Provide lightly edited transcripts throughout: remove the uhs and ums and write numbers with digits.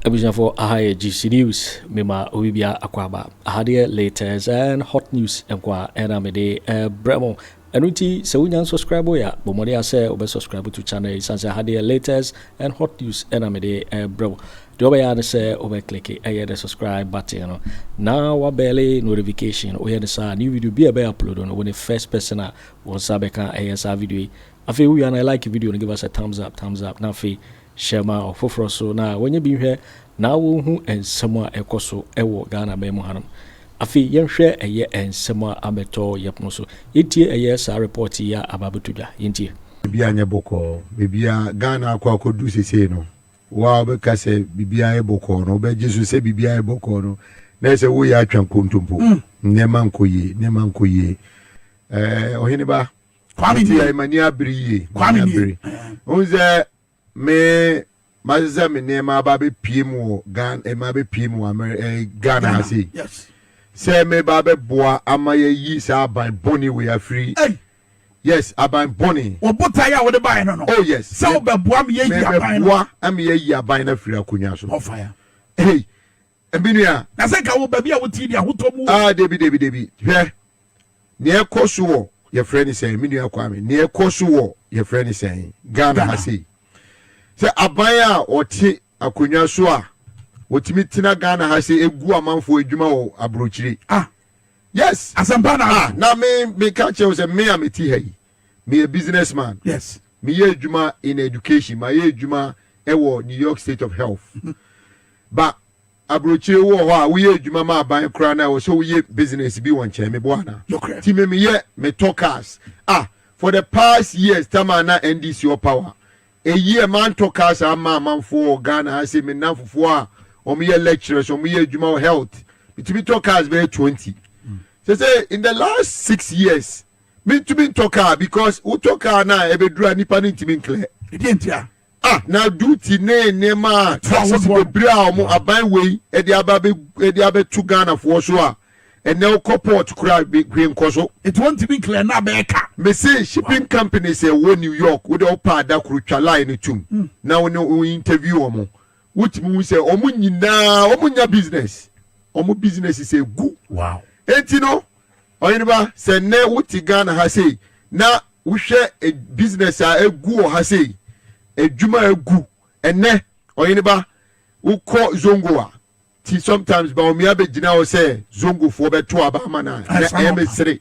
Abusuafoɔ, aha yɛ GC News. Mema obi bia akɔ aba. Aha deɛ, latest and hot news nko a ɛna mede ɛbrɛ mo. Ɛno nti sɛ wonya subscribe yɛ a, bɔ mmɔden sɛ wobɛ subscribe to channel yi, sane sɛ aha deɛ, latest and hot news ɛna mede ɛbrɛ mo. Deɛ wobɛyɛ a ne sɛ wobɛ click ɛyɛ the subscribe button no na wa bell notification. Woyɛ ne saa, new video bi a ɛbɛyɛ upload no, wo ne first person a wɔn nsa bɛka ɛyɛ saa video yi. Afei wowia no, like video no, give us a thumbs up, thumbs up, na afei hyɛ ma ɔfoforɔ so na wɔnyɛ bi nhwɛ na wɔhu nsɛm a ɛkɔ so ɛwɔ Ghana bɛn mu hanom. Afei yɛnhwɛ ɛyɛ nsɛm a abɛtɔ yɛpono so. Yɛntie ɛyɛ saa report yi a aba abɛtɔ dwa. Yɛntie. Biribiara nyɛ bɔkɔɔ. Biribiara Ghana akɔ akɔdu sesei no, wa wobɛka sɛ biribiara yɛ bɔkɔɔ no, wobɛgye so sɛ biribiara yɛ bɔkɔɔ no, na ɛsɛ woyɛ atwa nkontompo. Nneɛma nkɔ yie, nneɛma nkɔ yie. Ɔhene ba. Kwame. Nti nie. M'ani abere yie. Kwame. M'ani nie. abere ohun sɛ me masesɛ me nneɛma aba abɛpie mu wɔ Ghana, ɛma abɛpie mu wɔ Ameri Ghana ha sei sɛ meba abɛboa ama yɛyi saa aban bɔne wei afiri. Hey. Yes, aban bɔne. Wɔ botaeɛ a wode baeɛ no, Oh yes. sɛ wobɛboa me yɛyi aban no. Mebɛboa ama yɛyi aban no afiri akonnwa so. Ɔfire. Hey, ebi nua. Na sɛ nka wo baabi a wotii de ahotɔ mu. Ah, debi, debi, debi. Hwɛ nea ɛkɔ so wɔ, yɛfrɛ ne sɛn, me nua Kwame, nea ɛkɔ so wɔ, yɛfrɛ ne sɛn, Ghana ha Ghana. sei sɛ aban a ɔte akonnwa so a wɔtumi tena Ghana ha sei egu amanfoɔ adwuma wɔ aburokyire. Yes. Asɛmpa na. Ah, na me meka kyerɛ wo sɛ me a mete ha yi, meyɛ business man. Meyɛ adwuma in education, mayɛ adwuma ɛwɔ New York State of Health, ba aburokyire wɔ hɔ a woyɛ adwuma ma aban koraa na ɛwɔ sɛ woyɛ business bi wɔ nkyɛn. Meboa ana? Nokorɛ. Ti me meyɛ metɔ cars. Ah, for the past years tama na NDC wɔ power, eyi ɛ mantɔ cars ama amanfoɔ wɔ Ghana ha sɛ me nam fofoɔ a wɔn yɛ lecturers, wɔn yɛ adwuma wɔ health, bitumi tɔ cars bɛyɛ 20. Sɛ in the last 6 years mintumi ntɔ car because wotɔ car na ɛbɛduru a, nipa ne ntumi nklɛ. Ɛdeɛ ntia? Ah, na duty ne nneɛma a taxes ahodoɔ. Bebree a wɔn aban wei ɛde aba bɛ ɛde abɛto Ghanafoɔ so a, ɛnɛ wokɔ port koraa hwee nkɔ so. Ɛnti wɔntumi nclear na bɛyɛ ka. Mese shipping companies ɛwɔ New York, wode wopɛ ada koro twa line no tum na wo ne wo interview wɔn, wotumi hu sɛ wɔn nyinaa wɔn nya business, wɔn business sɛ gu. Eti no, ɔyinba, sɛ nnɛ wote Ghana ha sei na wohwɛ business a egu wɔ ha sei, edwuma egu ɛnɛ, ɔyinba, wokɔ zongo a ti sometimes Bawumia bɛgyina hɔ sɛ zongofoɔ bɛto aba ama na na ɛyɛ me sere.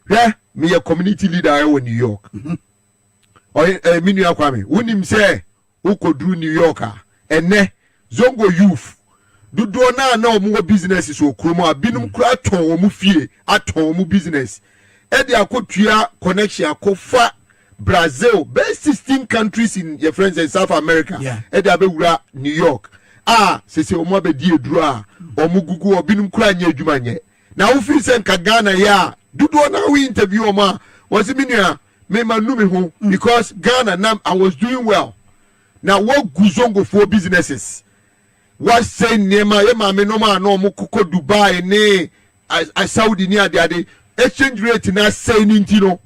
Hwɛ, meyɛ community leader ɛwɔ New York. Ɔyɛ me nua Kwame, wonim sɛ wokɔduru New York a, ɛnɛ zongo youth dodoɔ naa na wɔn wɔ businesses wɔ kurom a, binom kura atɔn wɔn fie, atɔn wɔn business, ɛde akɔtua connection akɔfa Brazil, bɛyɛ 16 countries in yɛ friends in South America, ɛde abɛwura New York a sese wɔn abɛdi eduro a wɔn gugu hɔ. Binom kura nyɛ adwuma nyɛ na wofin sɛ nka Ghana yɛ a, dodoɔ naa wo interview wɔn a, wɔsi mi nua, mi ma nu mi ho because Ghana na I was doing well na wɔgu zongofoɔ businesses, wɔasɛe nneɛma. Yɛ maame nom a na wɔn kokɔ Dubai ne Saudi ne adeade, exchange rate na asɛe ne nti no,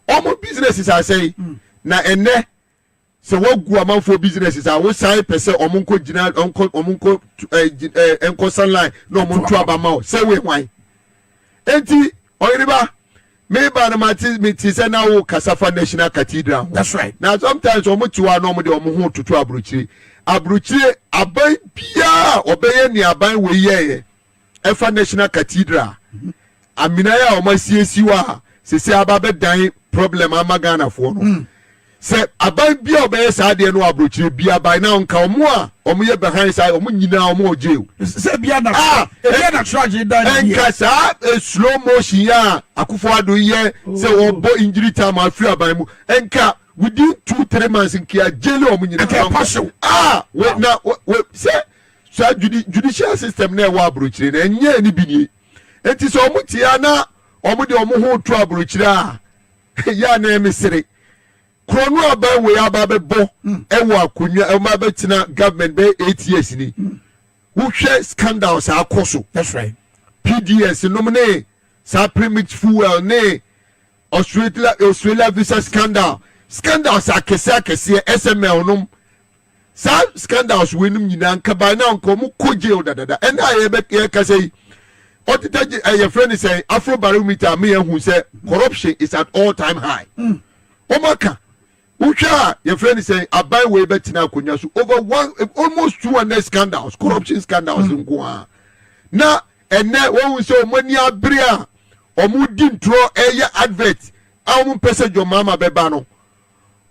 wɔn businesses asɛe. Na ɛnɛ sɛ wɔgu amanfoɔ businesses a, wosan pɛ sɛ wɔn nkɔ gyina, nkɔ wɔn nkɔ nkɔ san line na wɔn nto aba ma o sɛ wei hwan? Eti ɔyereba, meba no, ma te me te sɛ na wo kasa fa National Cathedral ho. That's right. Na sometimes wɔn te hɔ a, na wɔn de wɔn ho toto aburokyire. Aburokyire aban biara ɔbɛyɛ nea aban wei yɛɛyɛ ɛfa National Cathedral amena yi a wɔn asiesie hɔ a sese aba bɛdan problem ama Ghanafoɔ no, sɛ aban bi a ɔbɛyɛ saa adeɛ no wɔ aburokyire bi aban na nka wɔn a wɔn yɛ behind saa, wɔn nyinaa wɔn wɔ jail. Sɛ bia na Ah, ebia na charge dan ne nka saa slow motion yi a Akufo Addo yɛ sɛ wɔbɔ injury time afiri aban mu, nka within 2-3 months nka jail wɔn nyinaa. Nka ɛpa hyew. Ah, we na we sɛ saa judicial system na ɛwɔ aburokyire na ɛnyɛ ni bi nie. Eti sɛ wɔn tia na wɔn de wɔn ho to aburokyire a, yɛ a na ɛmi sere kuro no. Aban wei aba bɛbɔ ɛwɔ akonnwa, ɛwɔ abɛtena government bɛyɛ 8 years ni, wohwɛ scandals a akɔ so. That's right. PDS nom ne saa premix fuel ne Australia visa scandal, scandals akɛseɛ akɛseɛ, SML nom. Saa scandals wei nom nyinaa, nka by now nka ɔmo kɔ jail dadada. Ɛnna a yɛbɛ yɛkasa yi, ɔteta gye ɛyɛ frɛ ne sɛ Afrobarometer mi yɛn hu sɛ corruption is at all time high. Wɔn aka wohwɛ a, yɛfrɛ ne sɛ aban wei bɛtena akonnwa so, over one almost 200 scandals, corruption scandals nko ara. Na ɛnɛ wɔn sɛ wɔn ani abere a wɔn di ntorɔ, ɛyɛ advert a wɔn mpɛ sɛ John Mahama bɛba no,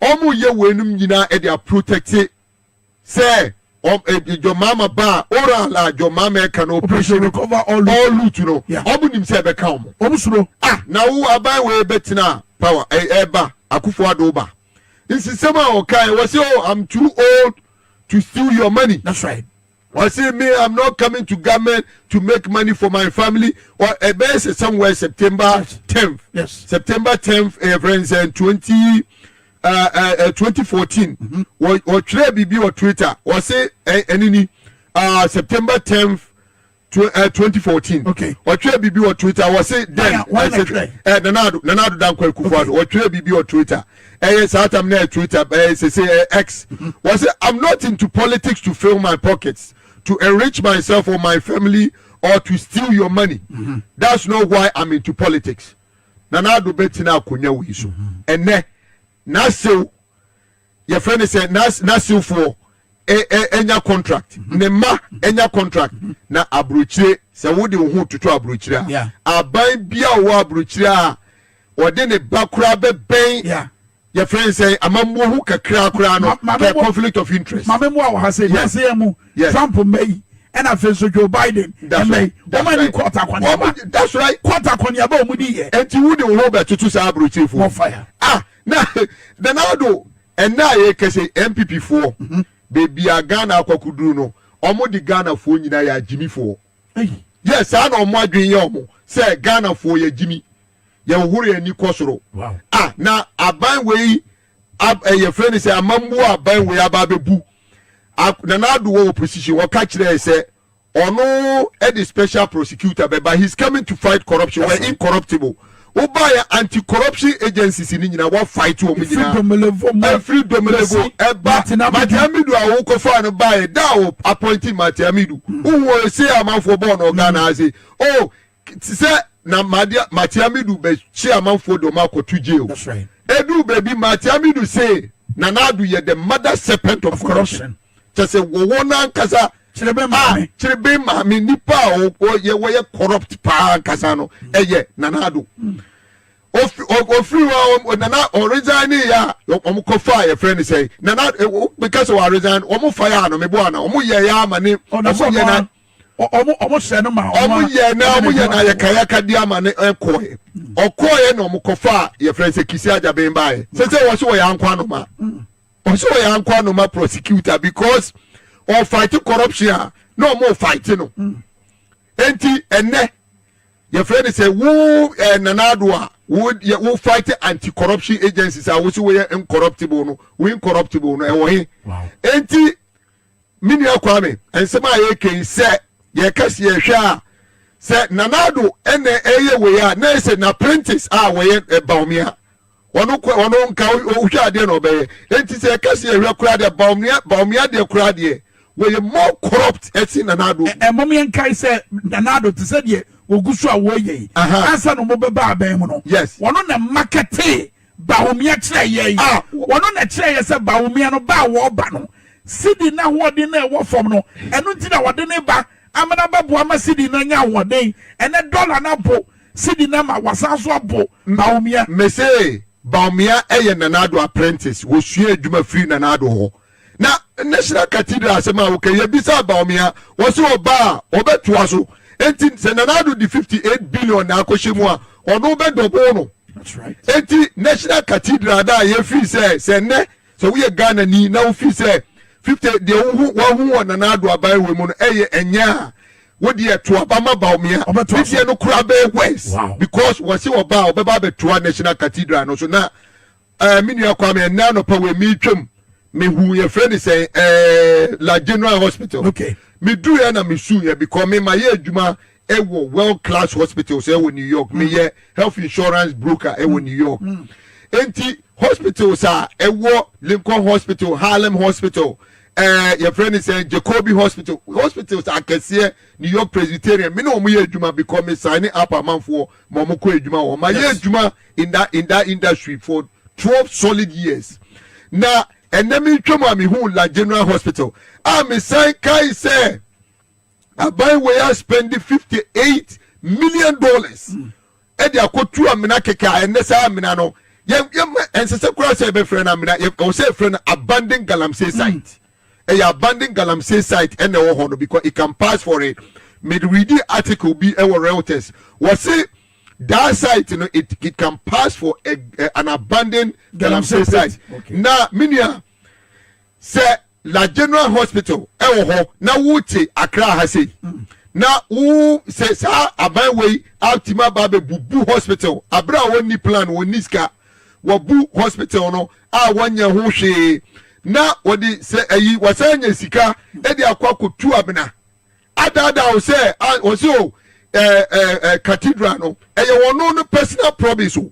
wɔn yɛ wɔn nyinaa ɛde aprotect sɛ wɔn ɛ John Mahama ba a, oral a John Mahama ɛka no, operation recover all loot. All loot no. Wɔn nim sɛ ɛbɛka wɔn. Ɔmo suro. Ah, na wo aban wei bɛtena power, ɛba Akufo Addo ba, nsisɛm a ɔka yɛ wɔsi, "Oh, I'm too old to steal your money." That's right. Wɔsi, "Me, I'm not coming to government to make money for my family." Or ɛbɛyɛ sɛ somewhere September 10th. September 10th, friends, 2014, wɔtwerɛ biribi wɔ Twitter. Wɔsi ɛnini September 10th, 2014. Wɔtwerɛ biribi wɔ Twitter, wɔsi then Why na twerɛ? Nana Addo Dankwa Akufo-Addo wɔtwerɛ biribi wɔ Twitter. Ɛyɛ saa time na yɛ Twitter, ɛyɛ sese ɛyɛ X. Wɔsi, "I'm not into politics to fill my pockets, to enrich myself or my family, or to steal your money. That's not why I'm into politics." Nana Addo bɛtena akonnwa wei so ɛnɛ, n'asew yɛfrɛ ne sɛ n'asewfoɔ ɛnya contract, ne mma ɛnya contract na aburokyire. Sɛ wode wo ho toto aburokyire a, aban bia a ɔwɔ aburokyire a ɔde ne ba koraa bɛbɛn yɛfrɛ ne sɛ amammuo ho kakra koraa no, kɛ conflict of interest. Maame mu a wɔ ha sɛ wiase yɛ mu Trump mma yi, ɛna afei nso Joe Biden mma yi, wɔn ani court akɔneaba. That's right. Court akɔneaba a wɔn di yɛ. Nti wode wo ho bɛtoto saa aburokyirefo? More fire. Ah, na Nana Addo, ɛnna a yɛkɛsɛ NPP foɔ, beebi a Ghana akɔkɔduru no, ɔmo de Ghanafoɔ nyinaa yɛ agyimifoɔ. Yɛ saa na ɔmo adwene yɛ ɔmo sɛ Ghanafoɔ yɛ gyimi, yɛhohoro yɛn ani kɔ soro. Ah, na aban wei ɛyɛ fɛ ne sɛ amammuo, aban wei aba abɛbu. Nana Addo wɔ opposition, wɔka kyerɛ sɛ ɔno ɛde special prosecutor bɛba, he is coming to fight corruption. We're incorruptible. Wobaayɛ, anti-corruption agencies ni nyinaa wɔ fight wɔn nyinaa. Ɛfiri Ɛfiri Domelevo ɛba Martin Amidu a wokɔfa no baayɛ da a wɔ appointing Martin Amidu, wohu ɔse amanfoɔ bɔɔ no Ghana ase o sɛ na Martin Amidu bɛkye amanfoɔ de ɔmo akɔto jail. That's right. Edu baabi, Martin Amidu say Nana Addo yɛ the mother serpent of corruption, kyɛ sɛ wɔwɔ n'ankasa. Kyerɛbɛ maame. Kyerɛbɛ maame, nipa a wɔyɛ wɔyɛ corrupt paa ankasa no ɛyɛ Nana Addo. Ofiri hɔ, Nana ɔresign ne yɛ a, wɔn kɔ fa yɛfrɛ ne sɛ Nana because wɔ resign, wɔn fa yɛ ano mebo ana wɔn yɛ yɛ ama ne wɔn yɛ na ɔmo hyɛ no ma. Ɔmo yɛ na yɛkayaka di ama ne ɛkɔɛ ɔkɔɛ na ɔmo kɔ fa yɛfrɛ sɛ Kissi Agyebeng baayɛ sɛ wɔsi wɔyɛ ankɔ anoma, ɔsɛ ɔyɛ ankɔ anoma prosecutor because ɔfight corruption a na ɔmo fight no. Enti ɛnɛ yɛfrɛ no sɛ wo Nana Addo a wo yɛ wo fight anti corruption agencies a wosi woyɛ incorruptible no, wo incorruptible no ɛwɔ he? Enti me nua Kwame, nsɛm a yɛka yi, sɛ yɛka si yɛhwɛ a, sɛ Nana Addo ɛna ɛyɛ wei a, na ɛsɛ na apprentice a wɔyɛ Bawumia, ɔno kɔ ɔno nka wohwɛ adeɛ na ɔbɛyɛ. Enti sɛ yɛka si yɛhwɛ koraa deɛ, Bawumia deɛ koraa deɛ, wɔyɛ more corrupt ɛsi Nana Addo. Ɛmɔm yɛn kae sɛ Nana Addo te sɛ deɛ wɔgu so a wɔyɛ yi ansa na wɔn bɛba abɛn mu no, wɔn na market Bawumia kyerɛ yɛ yi. Wɔn na kyerɛ yɛ sɛ Bawumia no ba a wɔreba no, sidi n'ahoɔden na ɛwɔ fam no, ɛno nti na wɔde ne ba amena bɛboa ma sidi no anya ahoɔden. Ɛnɛ dɔla no abo sidi no ama wasan so abo Bawumia. Mese Bawumia ɛyɛ Nana Addo apprentice. Wɔsua adwuma firi Nana Addo hɔ. Na National Cathedral asɛm a wɔka, yɛbisa Bawumia, wɔsɛ ɔba a ɔbɛtoa so. Enti sɛ Nana Addo de 58 billion na akɔhyɛ mu a, ɔno bɛdouble no. That's right. Enti National Cathedral da a yɛfiri sɛ nnɛ sɛ woyɛ Ghana ni na wofiri sɛ 50 deɛ wohu wahu wɔ Nana Addo aban wɔ mu no ɛyɛ ɛnyɛ a, wode ɛto aba ma Bawumia. Ɔbɛtoa ne so. deɛ no koraa bɛyɛ worse because wɔse ɔba a ɔbɛba abɛtoa National Cathedral no so. Na me nua Kwame, ɛnɛ anɔpa wɔ mi twam, mehu yɛfrɛ ne sɛ La General Hospital. Meduru yɛ na mesu yɛ because me ma yɛ adwuma ɛwɔ world class hospitals ɛwɔ New York. Meyɛ health insurance broker ɛwɔ New York. Enti hospitals a ɛwɔ Lincoln Hospital, Harlem Hospital, Yɛfrɛ no sɛ Jacobi Hospital, hospitals akɛseɛ, New York Presbyterian. Me ne wɔn yɛ adwuma because me sign up amanfoɔ ma wɔn kɔ adwuma wɔ ma yɛ adwuma in that industry for 12 solid years. Na ɛnɛ mi twɛ mu a, mi hu La General Hospital a, mi san kae sɛ aban wei a spend $58 million ɛde akɔtu amena kɛkɛ a, ɛnɛ saa amena no yɛ yɛ ɛnsɛsɛ koraa sɛ yɛbɛfrɛ no amena. Yɛ ɛwɔ sɛ yɛfrɛ no abandoned galamsey site. Ɛyɛ abandoned galamsey site ɛna ɛwɔ hɔ no because it can pass for it. Mede read article bi ɛwɔ Reuters, wɔsi that site no, it can pass for an abandoned galamsey site. Na minia sɛ La General Hospital ɛwɔ hɔ na wote Accra ha sei na wo sɛ saa aban wei atumi aba abɛbubu hospital abere a wɔnni plan, wɔnni sika, wɔbu hospital no a wɔnyɛ ho hwee, na wɔde sɛ ɛyi wɔsan nya sika ɛde akɔ akɔtu amena adaadaa wo sɛ a wɔsi o ɛɛ ɛɛ ɛɛ cathedral no ɛyɛ wɔn no personal promise o.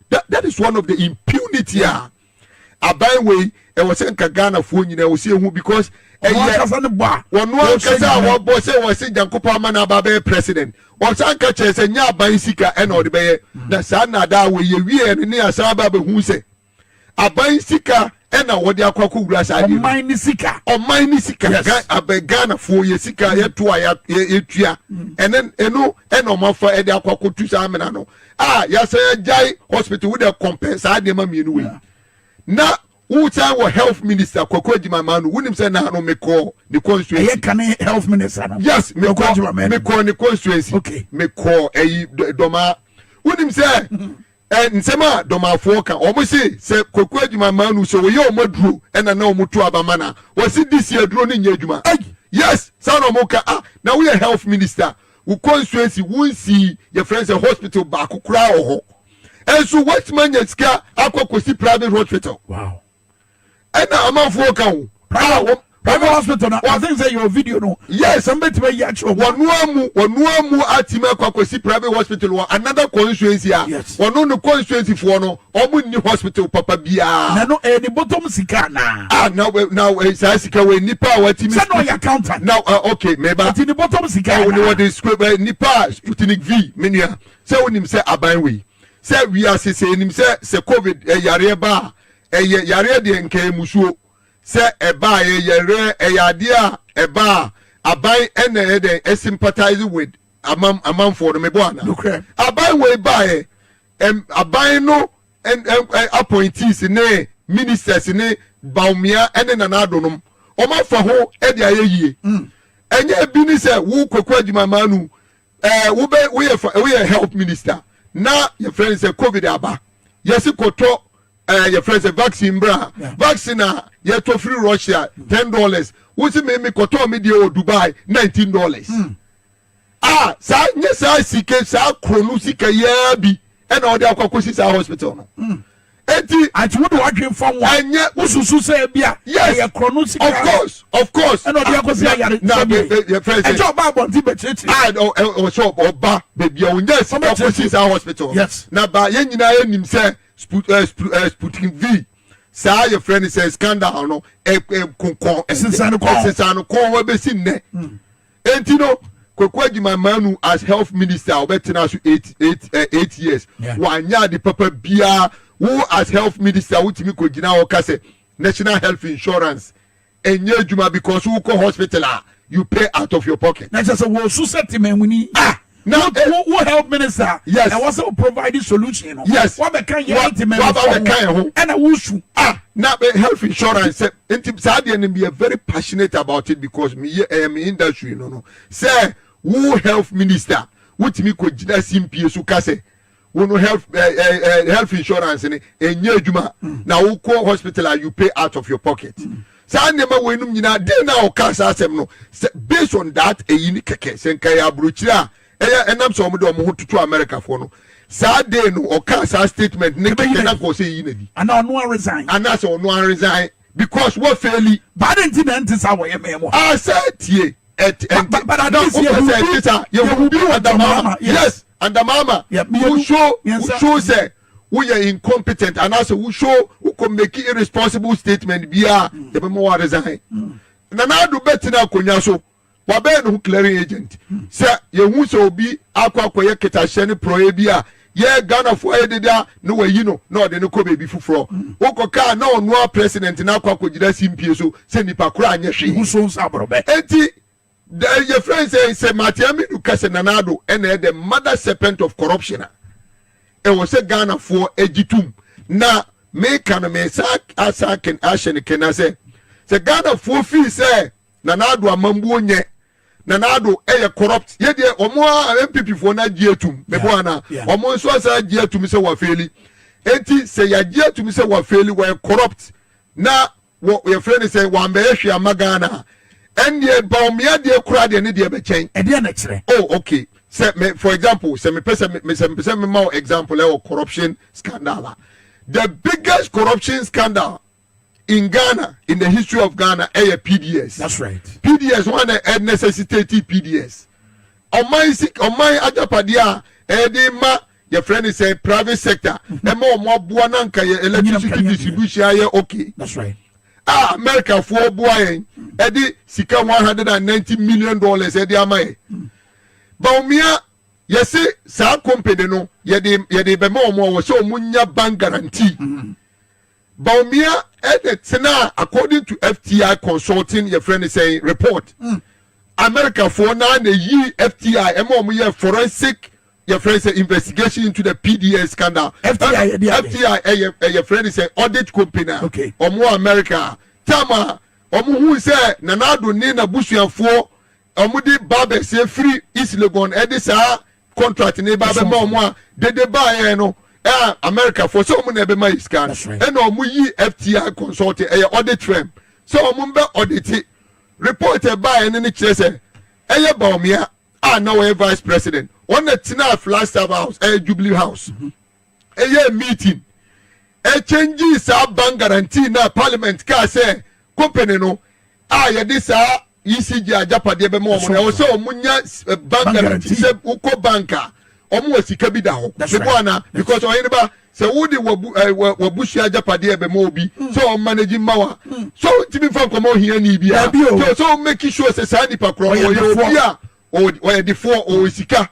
That is one of the impunity a aban wei ɛwɔ sɛ nka Ghanafoɔ nyinaa wɔ sɛ ehu because ɔno ɛyɛ ankasa ne bɔ a wɔn ankasa a wɔbɔ sɛ wɔsi Nyankopɔn ama na aba bɛyɛ president, ɔsan ka kyerɛ sɛ nyɛ aban sika ɛna ɔde bɛyɛ. Na saa nnadaa wɔ yɛ wie no ne asan aba abɛhu sɛ aban sika ɛna wɔde akɔ akɔwura saa adeɛ no. Ɔman ne sika. Ɔman ne sika. Abɛ Ghanafoɔ yɛ sika yɛto a yɛtua ɛne ɛno ɛna ɔmo afa ɛde akɔ akɔtu saa amena no a yɛasan agyae hospital. Wo de compare saa nneɛma mmienu wei na wosan wɔ health minister Kwaku Agyeman Manu. Wonim sɛ naano mekɔ ne constituency. Ɛyɛ kane health minister no. Yes. Kwaku mekɔ Agyeman Manu. Mekɔ ne constituency. Mekɔ ɛyi Dɔmaa. Wonim sɛ nsɛm a Dɔmaafoɔ ka, ɔmo se sɛ Kwaku Agyeman Manu sɛ wɔyɛ ɔmo aduro ɛna na ɔmo to aba ma na wɔsi disi aduro ne nyɛ adwuma. Yes, saa na ɔmo ka. Ah, na woyɛ health minister, wo constituency wonsi yɛfrɛ sɛ hospital baako koraa wɔ hɔ, ɛnso wɔatumi anya sika akɔ kɔsi private hospital. Ɛna amanfoɔ ka ho. Private hospital na I think say your video no. Sɛ mbɛtumi ayi akyerɛ wɔn. Wɔnoa mu atumi akɔ akɔsi private hospital wɔ another constituency a wɔno no constituency foɔ no, ɔmo nni hospital papa biara. Na no ɛyɛ ne bɔtɔm sika naa. Ah, na saa sika wɔ nipa a watumi. Sɛ na ɔyɛ accountant. Na okay, meba. Nti ne bɔtɔm sika. Ɛwɔ ne wɔde square nipa a Sputnik V. Menua, sɛ wonim sɛ aban wei sɛ wiase sɛ enim sɛ COVID yareɛ ba a, ɛyɛ yareɛ deɛ nka emusuo sɛ ɛba a ɛyɛ yareɛ, ɛyɛ adeɛ a ɛba a, aban ɛna ɛyɛ dɛ ɛsympathize with amanfoɔ no. Mebɔ ana? Nokorɛ. Aban wei baeɛ, aban no ɛn ɛn ɛ appointees ne ministers ne Bawumia ɛne Nana Addo nom, wɔn afa ho ɛde ayɛ yie. Ɛnyɛ ebi ne sɛ wo Kwaku Agyeman Manu wobɛ woyɛ fa woyɛ health minister na yɛfrɛ no sɛ COVID aba, yɛsi kɔtɔ yɛfrɛ sɛ vaccine bra. Vaccine a yɛtɔ firi Russia $10, wosi mi kɔtɔ mi deɛ wɔ Dubai $19. A saa nye saa sika, saa kuro no sika yɛɛ bi ɛna ɔde akɔ akɔsi saa hospital no. Eti Ati wo de wadwe fa ho a. Ɛnyɛ. Wosusu sɛ ebi a. Yes. Ɛyɛ korɔ no sika. Of course. Ɛna ɔde akɔsi ayare. Na yɛfrɛ sɛ. Ɛkyɛ ɔba abɔnten bɛkyerɛkyerɛ. A ɔ ɔ ɔsɛ ɔba beebi a onya sika kɔsi saa hospital. Na ba yɛn nyinaa yɛ nim sɛ Sputnik V saa yɛfrɛ no sɛ scandal no ɛ ɛ konkɔn. Ɛsensɛn kɔn. Ɛsensɛn kɔn ɛbɛsi nnɛ. Enti no Kwaku Agyeman Manu as health minister a ɔbɛtena so 8 years, wanyɛ ade papa biara. Wo as health minister, wotumi kɔ gyina hɔ ka sɛ National Health Insurance ɛnyɛ adwuma because wokɔ hospital a, you pay out of your pocket. Na kyerɛ sɛ wɔsu sɛ temamuni. Ah, na wo health minister. Yes. Ɛwɔ sɛ wo provide solution no. Wabɛka yɛn temamuni. Waba bɛka yɛn ho. Ɛna wosu. Ah, na health insurance sɛ nti saa deɛ no be very passionate about it because me yɛ ɛyɛ me industry no sɛ wo health minister wotumi kɔ gyina simpie so ka sɛ wo no health ɛ ɛ ɛ health insurance ni ɛnyɛ adwuma na wokɔ hospital a, you pay out of your pocket. Saa nneɛma wei nom nyinaa den na ɔka saa asɛm no sɛ based on that ɛyi ni kɛkɛ sɛ nka yɛ aburokyire a, ɛyɛ ɛnam sɛ wɔn de wɔn ho toto America foɔ no, saa day no ɔka saa statement ne kɛkɛ na kɔ sɛ yi na di. Ana ɔno a resign. Anaasɛ ɔno a resign because wɔ fail. Baade nti na nti sa wɔyɛ mɛmo. A sɛ tie ɛt ɛnti But at na least wopɛ yɛhu sɛ bi- ɛte sa yɛhu yɛhu bi bi wɔ wɔ Damama. Damama, yes. Yes, and Damama Yeah, mmienu, wo show wo mmiɛnsa. show sɛ Woyɛ incompetent anaasɛ wo show, wokɔ make irresponsible statement biara, yɛbɛma wa resign. Nana Addo bɛtena akonnwa so, wabɛyɛ ne ho clearing agent sɛ yɛhu sɛ obi akɔ akɔyɛ ketahyɛ ne porɔeɛ bi a yɛ Ghanafoɔ ayɛ deda na wayi no na ɔde no kɔ baabi foforɔ. Wokɔ kaa na ɔnoa president na akɔ akɔgyina simpie so sɛ nipa koro anyɛ hwee. Ho so nsa aborɔbɛ. Eti yɛfrɛ sɛ Martin Amidu ka sɛ Nana Addo ɛna ɛyɛ the mother serpent of corruption a, ɛwɔ sɛ Ghanafoɔ agyi tum. Na meka no, mesa asa ahyɛ ne kena sɛ Ghanafoɔ fii sɛ Nana Addo amambuo nyɛ, Nana Addo ɛyɛ corrupt. Yɛdeɛ ɔmo a NPP foɔ no agye atum mebo ana, ɔmo nso asa agye atum sɛ wafail. Eti sɛ yɛagye atum sɛ wafail, wɔyɛ corrupt, na wɔ yɛfrɛ no sɛ wambɛyɛ hwee ama Ghana, ɛnneɛ Bawumia deɛ kora deɛ ne deɛ bɛkyɛn. Ɛdeɛ na kyerɛ? Oh, okay. Sɛ me, for example, sɛ mepɛ sɛ mema wo example ɛwɔ corruption scandal a, the biggest corruption scandal in Ghana, in the history of Ghana, ɛyɛ PDS. That's right. PDS one na ɛ necessitate PDS. Ɔman si ɔman agyapadeɛ a ɛyɛde ma yɛfrɛ no sɛ private sector, ɛma ɔmo aboa na nka yɛ electricity distribution ayɛ okay. That's right. A Americafoɔ boa yɛn, ɛde sika $190 million ɛde ama yɛn. Bawumia yɛsi saa company no yɛde bɛma wɔn a wɔsɛ wɔn nya bank guarantee. Bawumia ɛde tena, according to FTI Consulting, yɛfrɛ no sɛ report, Americafoɔ naa na yi FTI ɛma wɔn yɛ forensic, yɛfrɛ sɛ investigation into the PDS scandal. FTI yɛ de ade? FTI ɛyɛ yɛfrɛ no sɛ audit company a ɔmo wɔ America. Time a ɔmo hu sɛ Nana Addo ne n'abusuafoɔ ɔmo de ba abɛsɛ firi East Legon ɛde saa contract ne ba bɛma ɔmo a dede baayɛ no ɛ America foɔ sɛ ɔmo na ɛbɛma yi sika no. That's right. Ɛna ɔmo yi FTI Consulting, ɛyɛ audit firm, sɛ ɔmo bɛ audit. Report ɛbaayɛ no ne kyerɛ sɛ ɛyɛ Bawumia a na wɔyɛ vice president, wɔn na tena Flagstaff House, ɛyɛ Jubilee House, ɛyɛ meeting ɛkyɛngyi saa bank guarantee na parliament kaa sɛ company no a yɛde saa ECG agyapadeɛ bɛma wɔn no, ɛwɔ sɛ wɔn nya bank bank guarantee guarantee. Sɛ wokɔ bank a, wɔn wɔ sika bi da hɔ. That's mebo right. ana, because ɔyɛ ba sɛ wode wabu ɛ wabusua agyapadeɛ bɛma obi sɛ ɔn manage ma wa so ntumi nfa nkɔmɔ ohia ni bi a Dabi o. so so make sure sɛ saa nipa korɔ Ɔyɛ ɔyɛ defoɔ. obi a ɔyɛ defoɔ, ɔwɔ sika.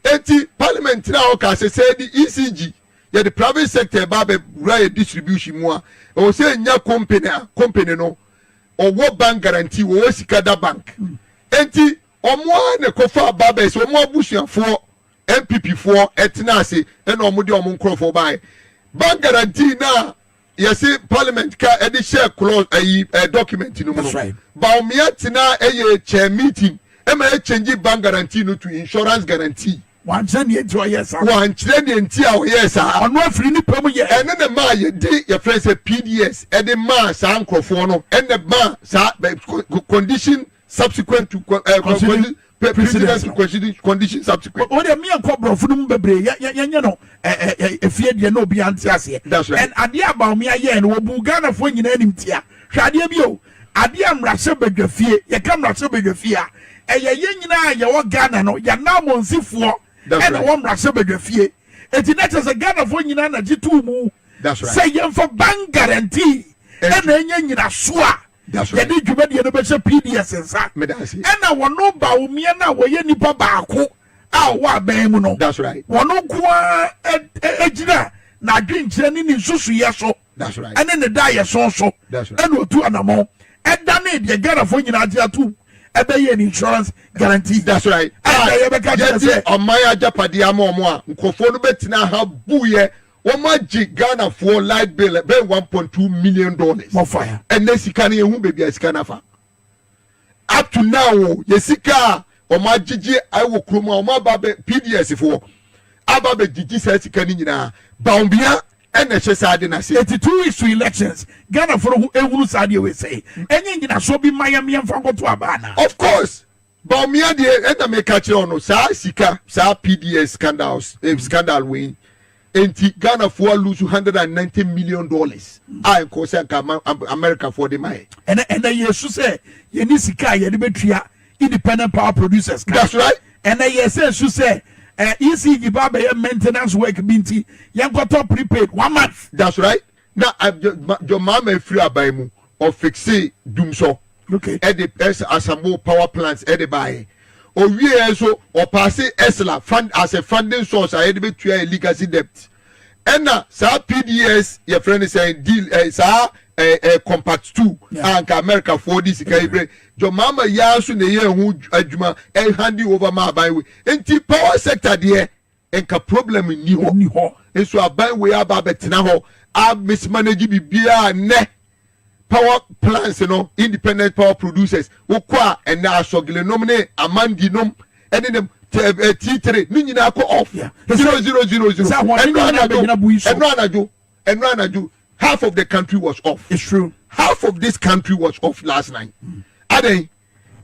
Eti parliament na ɔka sɛ de ECG yɛde private sector ba bɛ wura yɛ distribution mu a, ɛwɔ sɛ nya company a company no ɔwɔ bank guarantee, wɔwɔ sika da bank. Eti ɔmo a na kɔfa aba bɛ sɛ ɔmo abusuafoɔ NPP foɔ ɛtena ase, ɛna ɔmo de ɔmo nkorɔfoɔ baayɛ bank guarantee na yɛsi parliament ka ɛde hyɛ clause ɛyi document no mu That's no, right. Bawumia tena ɛyɛ chair meeting ɛma ɛkyɛnji bank guarantee no to insurance guarantee. Wankyerɛ neɛ nti ɔyɛ saa. Wankyerɛ deɛ nti a ɔyɛ saa. Ɔno afiri nipa mu yɛ. Ɛne ne maa yɛde yɛfrɛ sɛ PDS ɛde maa saa nkurɔfoɔ no, ɛne maa saa condition subsequent to Consider- precedence to precedence. Condition subsequent. O de miɛ nkɔ borɔfo no mu bebree, yɛ yɛ yɛnyɛ no ɛ ɛ ɛ efie deɛ na obi ante aseɛ. That's right. And adeɛ a Bawumia yɛ no, wɔbu Ghanafoɔ nyinaa anim tia. Hwɛ adeɛ bi o, adeɛ a mmarahyɛ badwa fie, yɛka mmarahyɛ badwa fie a, ɛyɛ yɛn nyinaa a yɛwɔ Ghana no, yɛnam nsifoɔ That's ɛna right. wɔ mmarahyɛ badwa fie, eti na kyerɛ sɛ Ghanafoɔ nyinaa na gye tuu mu That's right. sɛ yɛmfa bank guarantee ɛna ɛnyɛ nyinaso a That's right. yɛde dwumadie no bɛhyɛ PDS nsa. Meda ase. Ɛna wɔno Bawumia no a wɔyɛ nipa baako a ɔwɔ aban mu no, That's right. wɔno nko ara gyina n'adwenkyerɛ ne ne nsusuyɛ so That's right. ɛne ne da yɛ so That's right. ɛna otu anammɔn ɛdane deɛ Ghanafoɔ nyinaa gye atom ɛbɛyɛ ne insurance guarantee. That's right. Ɛna yɛbɛka kyerɛ yɛde sɛ ɔman agyapadeɛ ama ɔmo a, nkurɔfoɔ no bɛtena ha buyɛ, wɔn agye Ghanafoɔ light bill bɛyɛ $1.2 million. More fire. Ɛnɛ sika no, yɛhu baabi a sika no afa. Up to now o, yɛ sika a wɔn agyegye ɛwɔ kurom a wɔn aba bɛ PDS foɔ aba bɛ gyegye saa sika no nyinaa, Bawumia ɛna ɛhyɛ saa de n'ase. 82 weeks to elections, Ghanafoɔ no ho ehunu saa deɛ wei sɛ ɛnyɛ nyinasoɔ bi ma yɛn yɛmfa nkɔto aba ana? Of course, Bawumia deɛ, ɛna meka kyerɛ ɔno saa sika, saa PDS scandal wei nti Ghanafoɔ lose $190 million a nkɔ sɛ nka Americafoɔ de ma yɛ. Ɛnɛ yɛsu sɛ yɛni sika a yɛde bɛtua independent power producers ka. That's right. Ɛnɛ yɛ sɛ esu sɛ ECG ba bɛyɛ maintenance work bi nti yɛnkɔtɔ prepaid one month. That's right. Na John Mahama efiri aban mu, ɔfixe dumsɔ. Ɛde ɛs asambo power plants ɛde baayɛ. Owie yɛ nso, ɔpaase ESLA fund as a funding source a yɛde bɛtua yɛ legacy debt. Ɛna saa PDS, yɛfrɛ no sɛn, deal, saa ɛ ɛ compact two a nka America foɔ de sika yi brɛ John Mahama yaa nso na ɛyɛ ɛho adwuma, ɛhand over ma aban wei. Nti power sector deɛ, nka problem nni hɔ. Ni hɔ. Nso aban wei aba abɛtena hɔ a mismanage biribiara. Nnɛ power plants no, independent power producers, wokɔ a, ɛnɛ asɔgele nom ne amandi nom ɛne ne T3 ne nyinaa kɔ off. 0 0 0 0. Sɛ ahoɔden Ɛno nyinaa anadwo bɛgyina Bui so. Ɛno anadwo half of the country was off. It's true. Half of this country was off last night. Adan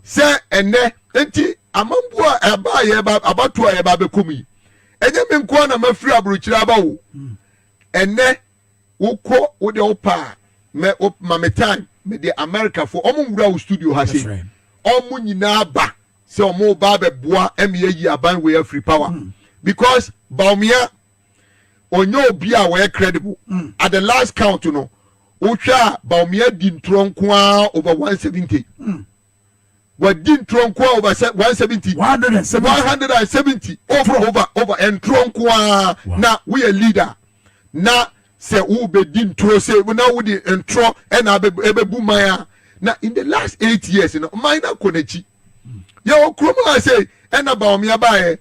sɛ ɛnɛ nti amambu a ɛba a yɛba abato a yɛba abɛkɔ mu yi, ɛnyɛ mi nko na mafiri aburokyire aba o. Ɛnɛ wokɔ wode wopa a, mɛ wo ma me time, mɛ de America fo ɔmo nwura wo studio ha That's se right. ɔmo nyinaa ba sɛ ɔmo ba abɛboa ɛmi ayi aban wei afiri power, because Bawumia onye obi a wɔyɛ credible. At the last count no, wohwɛ a, Bawumia di ntorɔ nko ara over 170. Wadi ntorɔ nko ara over 170. 170. 170 over ntorɔ nko ara. Na woyɛ leader na sɛ wobɛdi ntorɔ sɛ na wode ntorɔ ɛna ɛbɛbu man a, na in the last 8 years no, man na kɔ n'akyi. Yɛwɔ kurom a sɛ ɛna Bawumia baayɛ,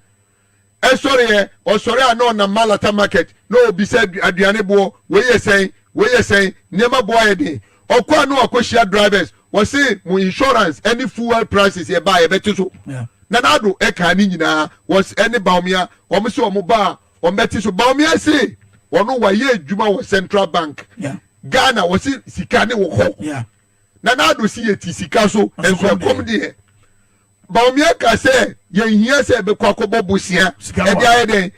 ɛsɔre yɛ ɔsɔre a, na ɔnam Malata market na obisa aduane boɔ, wei yɛ sɛn, wei yɛ sɛn, nneɛma boɔ ayɛ den. Ɔkɔ a, na wakɔhyia drivers, wɔse mo insurance ɛne fuel prices yɛ ba yɛbɛte so. Nana Addo ɛka ne nyinaa wɔs ɛne Bawumia wɔn sɛ wɔn ba a, wɔn bɛte so. Bawumia se wɔn wayɛ adwuma wɔ central bank. Ghana wɔsi sika ne wɔ hɔ. Nana Addo si yɛ ti sika so. Nso nso kɔm ɛkɔm deɛ, Bawumia ka sɛ yɛn hia sɛ ɛbɛkɔ akɔbɔ bosia Sika ɛde wɔ. ayɛ dɛn,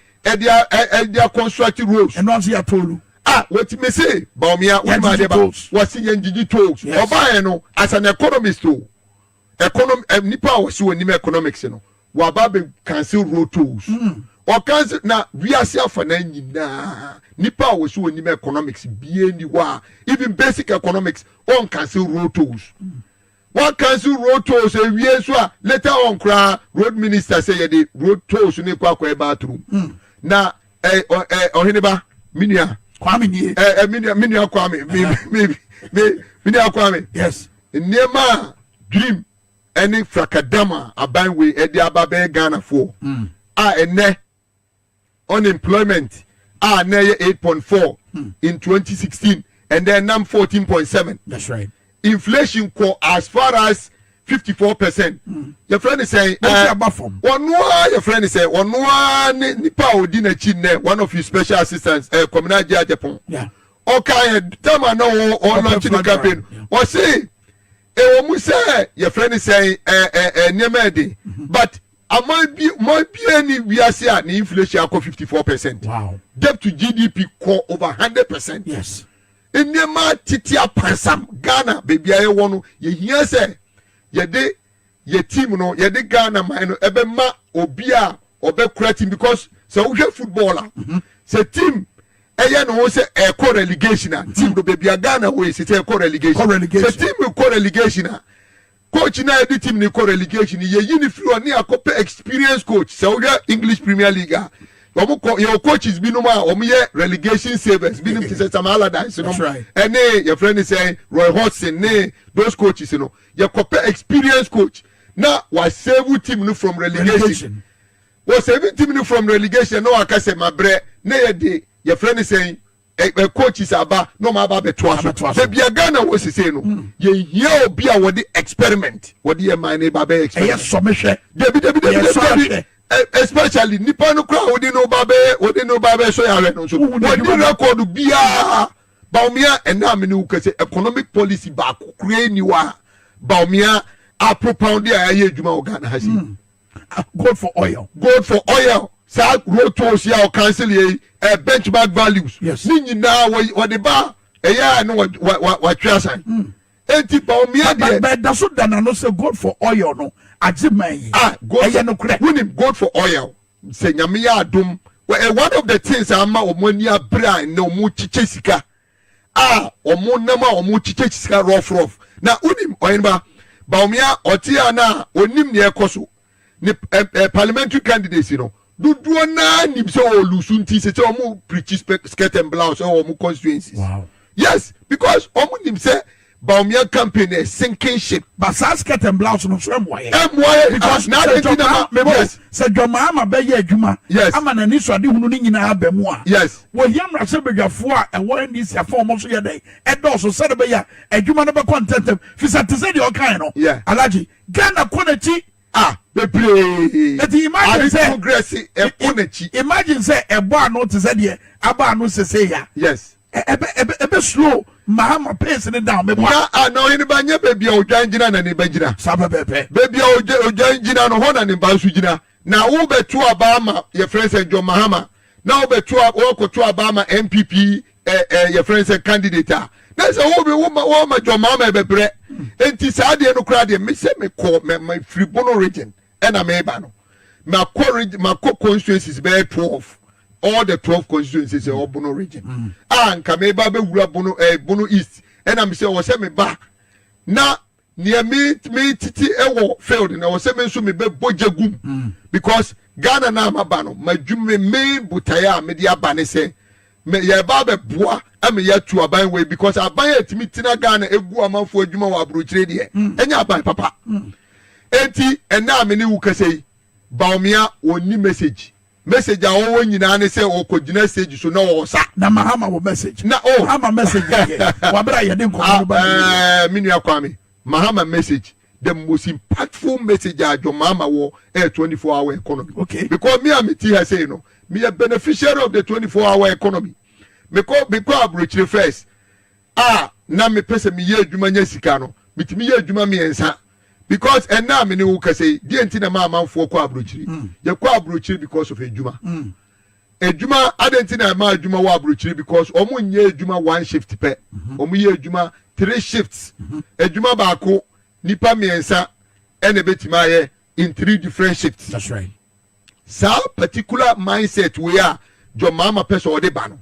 ɛde aconstruct roads. Ɛno nso yɛ toll. A wɔtumi se Bawumia wɔn Yɛn adeɛ ba tolls. wɔsi yɛn gyigyi tolls. Ɔbaayɛ no, as an economist o, nipa a wɔsi wɔ nim economics no, waba bɛ cancel road tolls. Ɔcancel na wiase afa na nyinaa, nipa a wɔsi wɔ nim economics bie ni hɔ a, even basic economics, ɔn cancel road tolls. Wɔn cancel road tolls ewie nso a, later on koraa, road minister sɛ yɛde road tolls ne kɔ akɔyɛ bathroom. Na ɛ ɔ ɛ ɔheneba minua Kwame nie. ɛ ɛ minua Kwame, mi mi mi minua Kwame. Nneɛma a dream ɛne frakadam a aban wei ɛde aba bɛyɛ Ghanafoɔ a, ɛnɛ unemployment a na ɛyɛ 8.4 in 2016 and then nam 14.7. That's right. Inflation kɔ as far as 54%. Yɛfrɛ ne sɛn? Wɔn ti aba fam. Ɔno a yɛfrɛ ne sɛ ɔno a ne nipa a odi n'akyi nnɛ, one of his special assistants, Kwamina Agye Agyepong, ɔka yɛ tam a na ɔlaunch ne campaign, ɔse ɛwɔ mu sɛ yɛfrɛ ne sɛn, ɛ ɛ ɛ nneɛma ɛden, but aman bi man bia ni wiase a ne inflation akɔ 54%. Debt to GDP kɔ over 100%. Nneɛma tete apansam. Ghana beebi a yɛwɔ no, yɛhia sɛ yɛde yɛ team no, yɛde Ghana man no ɛbɛma obi a ɔbɛkura team, because sɛ wohwɛ football a, sɛ team ɛyɛ ne ho sɛ ɛkɔ relegation a, team no, beebi a Ghana wɔ esi sɛ ɛkɔ relegation, Kɔ relegation. sɛ team kɔ relegation a, coach na yɛde team ni kɔ relegation, yɛyi ne firi hɔ ne akɔpɛ experience coach. Sɛ wohwɛ English Premier League a, wɔn kɔ, yɛwɔ coaches binom a wɔn yɛ relegation savers binom te sɛ Sam Allardyce nom That's right. ɛne yɛfrɛ ne sɛ Roy Hodgson ne those coaches no. Yɛkɔpɛ experience coach na wa save team no from relegation. Relegation. Wɔ save team no from relegation na waka sɛ mabrɛ, na yɛde yɛfrɛ ne sɛn, ɛ ɛ coaches aba na ɔmo aba abɛtoa so. Abɛtoa so. Beebi a Ghana wɔ sise no, yɛhia obi a wɔde experiment, wɔde yɛ man ne ba bɛyɛ ɛyɛ experiment. Sɔmehwɛ. Dabi, dabi, dabi. Ɛyɛ dabi sɔ dabi ahwɛ. Especially nipa no kora a wode no ba bɛyɛ, wode no ba bɛyɛ sɔ yɛ ahwɛ no nso, Wohu ne wɔde adwuma no. record biara. Bawumia, ɛna mi ni wo kɛse, economic policy baako kura ni wa Bawumia a propound a ɛyɛ adwuma wɔ Ghana ha si? Ah, gold for oil. Gold for oil, saa road tolls yi a ɔcancel yɛ yi, benchmark values ne nyinaa wɔde ba, ɛyɛ a ne watwe asan. Eti Bawumia deɛ, bɛda so da n'ano sɛ gold for oil no agye man yi. Ah, gold Ɛyɛ nokorɛ. Wunim gold for oil. Sɛ Nyame yɛ adom, one of the things a ama wɔn ani abere a nnɛ wɔn kyekyɛ sika a wɔn nam a wɔn kyekyɛ sika rough rough. Na wonim ɔheneba Bawumia, ɔte a na onim nea ɛkɔ so ne ɛ ɛ parliamentary candidates no dodoɔ naa nim sɛ ɔɔ lose, nti sɛ wɔn preach skirt and blouse ɛwɔ wɔn constituencies. Yes, because wɔn nim sɛ Bawumia campaign ɛ sinking ship. But saa skirt and blouse no nso ɛmoa yɛ. Ɛmoa yɛ. Because na sɛ adi nti na ma John sɛ John Mahama bɛyɛ adwuma ama n'ani so ade hunu no nyinaa aba mu a, wɔhia mmarahyɛbadwafoɔ a ɛwɔ NDC afa wɔn so yɛ dɛ ɛdɔɔso sɛde bɛyɛ a adwuma no bɛkɔ ntɛntɛm, fisɛ te sɛ deɛ ɔkae no, Alhaji, Ghana kɔ n'akyi. Ah, bebree. Eti imagine ade sɛ progress ɛkɔ n'akyi. Imagine sɛ ɛbɔ ano te sɛ deɛ aba ano sese ya, ɛbɛ slow Mahama pace ne down mɛ bɔ. Na a na ɔhene ba nyɛ baabi a odwan gyina na ne ba gyina. Saa pɛpɛɛpɛ. Baabi a odwan gyina no, hɔ na ne ba nso gyina. Na wobɛto aba ama yɛfrɛ sɛ John Mahama na wobɛto a wɔkɔto aba ama NPP ɛ ɛ yɛfrɛ sɛ candidate a, na sɛ wo wo ma wɔma John Mahama ɛbɛbrɛ. Nti saa adeɛ no koraa deɛ, me sɛ mekɔ mɛ mɛ firi Bono Region ɛna meba no, makɔ region, makɔ constituencies bɛyɛ 12, all the 12 constituencies ɛwɔ Bono Region a nka meba bɛwura Bono Bono East, ɛna me sɛ wɔ sɛ meba na nea me titi ɛwɔ field na wɔ sɛ me nso me bɛ bɔ gya gum, because Ghana na ama ba no ma dwuma main botaeɛ a mede aba ne sɛ me yɛba abɛboa ama yɛatu aban wei, because aban a ɛtumi tena Ghana egu amanfoɔ adwuma wɔ aburokyire deɛ, ɛnyɛ aban papa. Eti ɛnna a me ne wo kasa yi, Bawumia wɔnni message. Message a wɔwɔ nyinaa ne sɛ ɔkɔgyina stage so na ɔɔsa. Na Mahama wɔ message. Na oh. Mahama message yɛ wabere a yɛde nkɔmɔ no ba ne yie. Me nua Kwame, Mahama message, the most impactful message a John Mahama wɔ ɛyɛ 24 hour economy. Because me a me ti ha sei no, me yɛ beneficiary of the 24 hour economy. Mekɔ aburokyire first a na mepɛ sɛ meyɛ adwuma nya sika no, metumi yɛ adwuma mmiɛnsa, because ɛnna a me ne wo kasa yi deɛ, nti na ma amanfoɔ kɔ aburokyire. Yɛkɔ aburokyire because of adwuma. Adwuma adi nti na ɛma adwuma wɔ aburokyire, because wɔn nyɛ adwuma one shift pɛ, wɔn yɛ adwuma three shifts. Adwuma baako, nipa mmiɛnsa ɛna ebetumi ayɛ in three different shifts. That's right. Saa particular mindset wei a John Mahama pɛ sɛ ɔde ba no,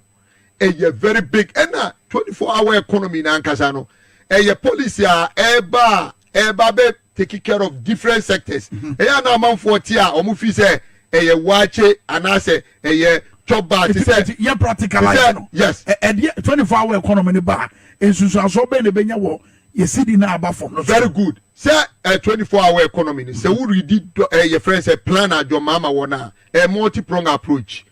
ɛyɛ very big. Ɛna 24 hour economy n'ankasa no, ɛyɛ policy a ɛɛba bɛ take care of different sectors. Ɛyɛ ana amanfoɔ te a wɔn fi sɛ ɛyɛ waakye anaasɛ ɛyɛ chop bar te sɛ yɛ practicalize no. Ɛdeɛ 24 hour economy ni ba, nsunsuansoɔ bɛyɛ na ebɛnya wɔ yɛsi di na aba fam no so? Very good. Sɛ 24 hour economy ni, sɛ woredi yɛ frɛ sɛ plan a John Mahama wɔ na multi prong approach.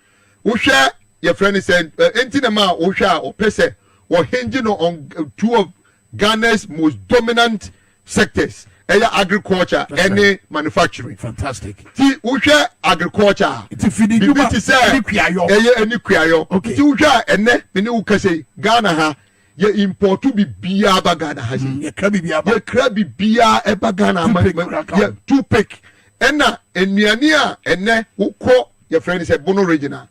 Wohwɛ, yɛfrɛ no sɛ enti na ma wohwɛ a, ɔpɛ sɛ wɔhinge no on two of Ghana's most dominant sectors, ɛyɛ agriculture ɛne manufacturing. Ti wohwɛ agriculture a, Ti fidi biribi dwuma te sɛ ɛne kuayɔ. Ɛyɛ ɛne kuayɔ. Nti wohwɛ a, ɛnɛ me ne wo kasa yi, Ghana ha yɛ import biribiara ba Ghana ha sei. Yɛkra biribi aba. Yɛkra biribiara ɛba Ghana ama Toothpick kura ka ho. Yɛ toothpick ɛna nnuane a ɛnɛ wokɔ, yɛfrɛ no sɛ Bono Region a,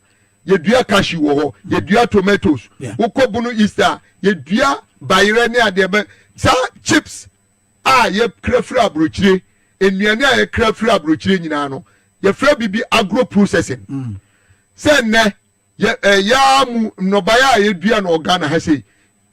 yɛdua cashew wɔ hɔ, yɛdua tomatoes. Wokɔ Bono East a, yɛdua bayerɛ ne adeɛ bɛ saa chips a yɛkra firi aburokyire. Nnuane a yɛkra firi aburokyire nyinaa no, yɛfrɛ biribi agro processing. Sɛ nnɛ yɛ ɛyaa mu nnɔbaeɛ a yɛdua no wɔ Ghana ha sei,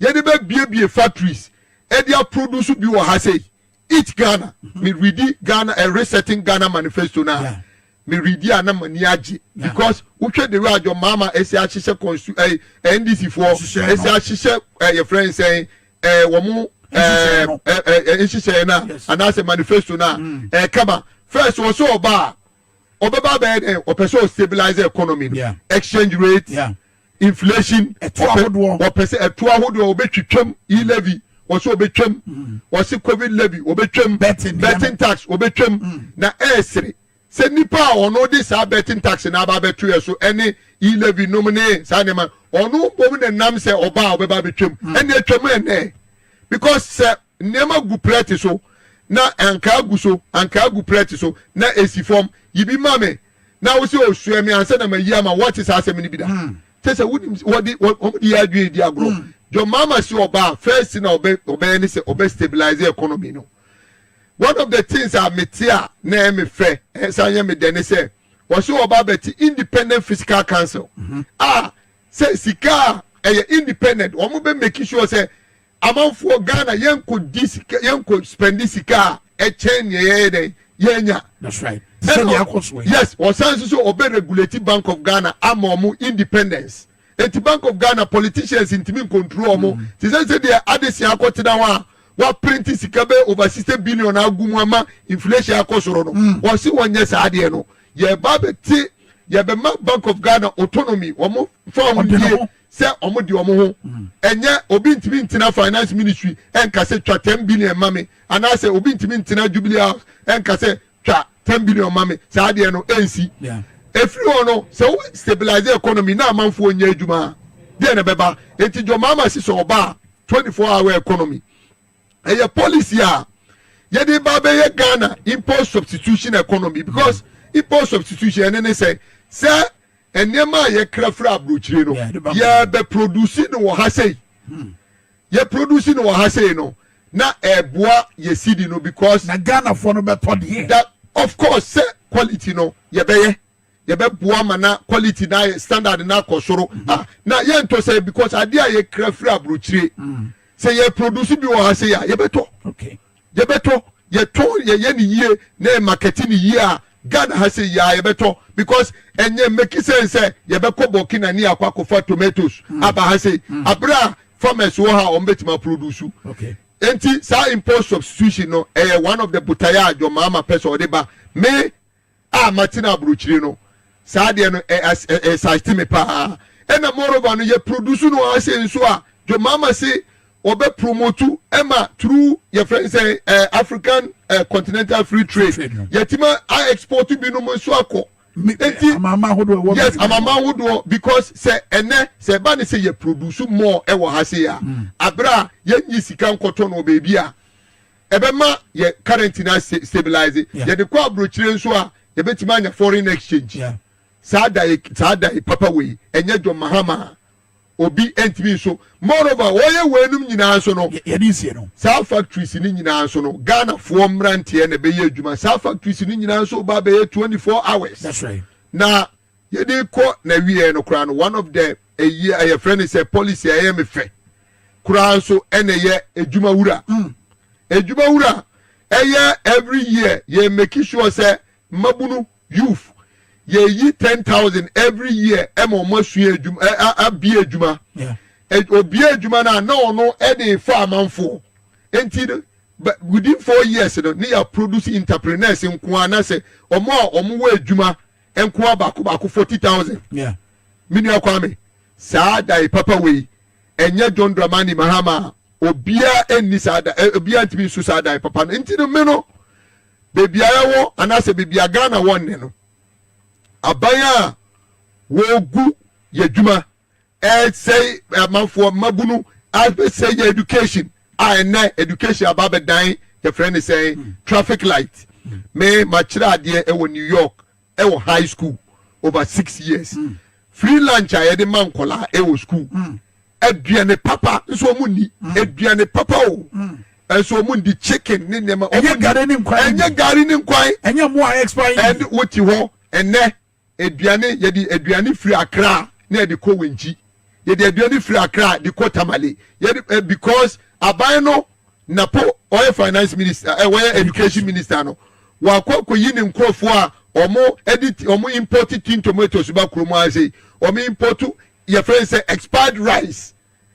yɛde bɛbiebie factories ɛde aproduce bi wɔ ha sei. Eat Ghana, me readi Ghana Resetting Ghana Manifesto na me readi a, na m'ani agye, because wohwɛ the way a John Mahama esi ahyehyɛ constu NDC foɔ Nhyehyɛe no. esi ahyehyɛ yɛfrɛ nsɛn wɔn Nhyehyɛe no. Nhyehyɛe na anaasɛ manifesto na kama. First, wɔsɛ ɔba a, ɔbɛba abɛyɛ dɛ ɔpɛ sɛ ɔstabilize economy no, exchange rate, inflation. Ɛto ahodoɔ. Ɔpɛ sɛ ɛto ahodoɔ ɔbɛtwitwam, e-levy wɔsɛ ɔbɛtwam, wɔsɛ COVID levy ɔbɛtwam, Betting deɛ no. Betting tax ɔbɛtwam. Na ɛɛsere sɛ nipa a ɔno de saa betting tax na aba abɛto yɛ so ɛne e-levy nom ne saa nneɛma, ɔno mbom ne nam sɛ ɔba a ɔbɛba abɛtwam, ɛne atwam ɛnɛ, because sɛ nneɛma gu plɛte so na ankaa gu so, ankaa gu plɛte so na esi fam, yibi ma me na wosɛ osua mi ansa na ma yi ama wɔte saa asɛm no bi da kyɛ sɛ wonim wɔde wɔn de yɛ adwene di agorɔ. John Mahama si ɔbaa, first na ɔbɛyɛ ne sɛ ɔbɛ stabilize economy no. One of the things a mete a na ɛyɛ me fɛ, ɛsan yɛ me dɛ, ne sɛ Wɔsi ɔba abɛte Independent Fiscal Council a sɛ sika a ɛyɛ independent, wɔn bɛ make sure sɛ amanfoɔ Ghana yɛnkɔ di sika, yɛnkɔ spend sika a ɛkyɛn nea yɛyɛ dɛ yɛnya. That's right, sɛdeɛ akɔ so yi. Yes, ɔsan nso so ɔbɛ regulate Bank of Ghana ama ɔmo independence. Eti Bank of Ghana, politicians ntumi ncontrol ɔmo te sɛ deɛ adesia akɔtena hɔ a waprint sika bɛ over 60 billion agu mu ama inflation akɔ soro no. Wɔsi wɔnyɛ saa adeɛ no. Yɛba bɛte, yɛbɛma Bank of Ghana autonomy, wɔn fa wɔn Ɔde ne die ho. Sɛ ɔmo di ɔmo ho, ɛnyɛ obi ntumi ntena Finance Ministry ɛnka sɛ twa 10 billion ma mi, anaasɛ obi ntumi ntena Jubilee House ɛnka sɛ twa 10 billion ma mi. Saa adeɛ no ɛnsi. Efiri hɔ no, sɛ wo stabilize economy na amanfoɔ nyɛ adwuma a, deɛ na ɛbɛba? Eti John Mahama si sɛ ɔba a, 24 hour economy ɛyɛ policy a yɛde ba bɛyɛ Ghana import substitution economy, because import substitution ɛne ne sɛ nneɛma a yɛkra firi aburokyire no, Yeah, de ba. yɛbɛ produce no wɔ ha sei. Yɛ produce no wɔ ha sei no na ɛboa yɛ cedi no because na Ghanafoɔ no bɛtɔ deɛ. That of course, sɛ quality no, yɛbɛyɛ, yɛbɛboa ma na quality na ayɛ standard na akɔ soro. Ah, na yɛntɔ sɛ because adeɛ a yɛkra firi aburokyire, sɛ yɛ produce bi wɔ ha sei a, yɛbɛtɔ. Yɛbɛtɔ. Yɛtɔn, yɛyɛ ne yie na yɛ market ne yie a, Ghana ha sɛ yia yɛbɛtɔ, because ɛnyɛ make sense sɛ yɛbɛkɔ Burkina ne akɔ akɔfa tomatoes aba ha sɛ abere a farmers wɔ ha a wɔn bɛtumi aproduce. Nti saa import substitution no ɛyɛ one of the botaeɛ a John Mahama pɛ sɛ ɔde ba. Me a matena aburokyire no, saa deɛ no ɛ ɛ ɛ me paa. Ɛna moreover no, yɛ produce no ase nso a, John Mahama se ɔbɛ promote ɛma through yɛfrɛ sɛ African Continental Free Trade, yɛtuma a export binom nso akɔ. Eti amama ahodoɔ ɛwɔ. Yes, amama ahodoɔ, because sɛ ɛnɛ sɛ ɛba ne sɛ yɛ produce more ɛwɔ ha se a, abere a yɛnyi sika nkɔtɔ no beebi a, ɛbɛma yɛ currency na stabilize. Yɛde kɔ aburokyire nso a, yɛbɛtumi anya foreign exchange. Saa da yi papa wei, ɛnyɛ John Mahama obi ntumi nso. Moreover, wɔyɛ wei nyinaa nso no, yɛde nsie no. Saa factories ni nyinaa nso no, Ghanafoɔ mmeranteɛ na ɛbɛyɛ adwuma. Saa factories ni nyinaa nso ba bɛyɛ 24 hours. That's right. Na yɛde kɔ na wie no koraa no, one of the ɛyi a yɛfrɛ no sɛ policy a ɛyɛ me fɛ koraa nso ɛna ɛyɛ adwuma wura. Adwuma wura ɛyɛ every year yɛ make sure sɛ mmabunu, youth, yɛyi 10,000 every year ɛma ɔmo asua adwuma, ɛ abie adwuma. Obie adwuma no a, na ɔno ɛde fa amanfoɔ. Nti no, within 4 years no ne yɛ produce entrepreneurs nko ara, na sɛ ɔmo a ɔmo wɔ adwuma nko ara baako baako 40,000. Minua Kwame, saa da yi papa wei, ɛnyɛ John Dramani Mahama a obiara ɛnni saa da ɛ, obiara ntumi nsu saa da yi papa no. Nti no, me no, beebi a yɛwɔ anaasɛ beebi a Ghana wɔ nnɛ no, aban a wɔgu yɛ adwuma, ɛsɛe amanfoɔ mmabunu, abɛsɛe yɛ education a, ɛnɛ education aba abɛdan yɛfrɛ ne sɛn, traffic light. Me makyerɛ adeɛ ɛwɔ New York, ɛwɔ high school over 6 years. Free lunch a yɛde ma nkɔlaa ɛwɔ school, aduane papa nso ɔmo ni, aduane papa o, nso ɔmo ndi chicken ne nneɛma. Ɛnyɛ gari ne nkwan. Ɛnyɛ gari ne nkwan. Ɛnyɛ mo a expire. Ɛne wote hɔ ɛnɛ, aduane, yɛde aduane firi Accra na yɛde kɔ Wenchi, yɛde aduane firi Accra de kɔ Tamale, yɛde because aban no napo ɔyɛ finance minister, wɔyɛ education minister no, wakɔ akɔyi ne nkurɔfoɔ a ɔmo ɛde ɔmo import tin tomatoes ba kurom ase, ɔmo import yɛfrɛ sɛ expired rice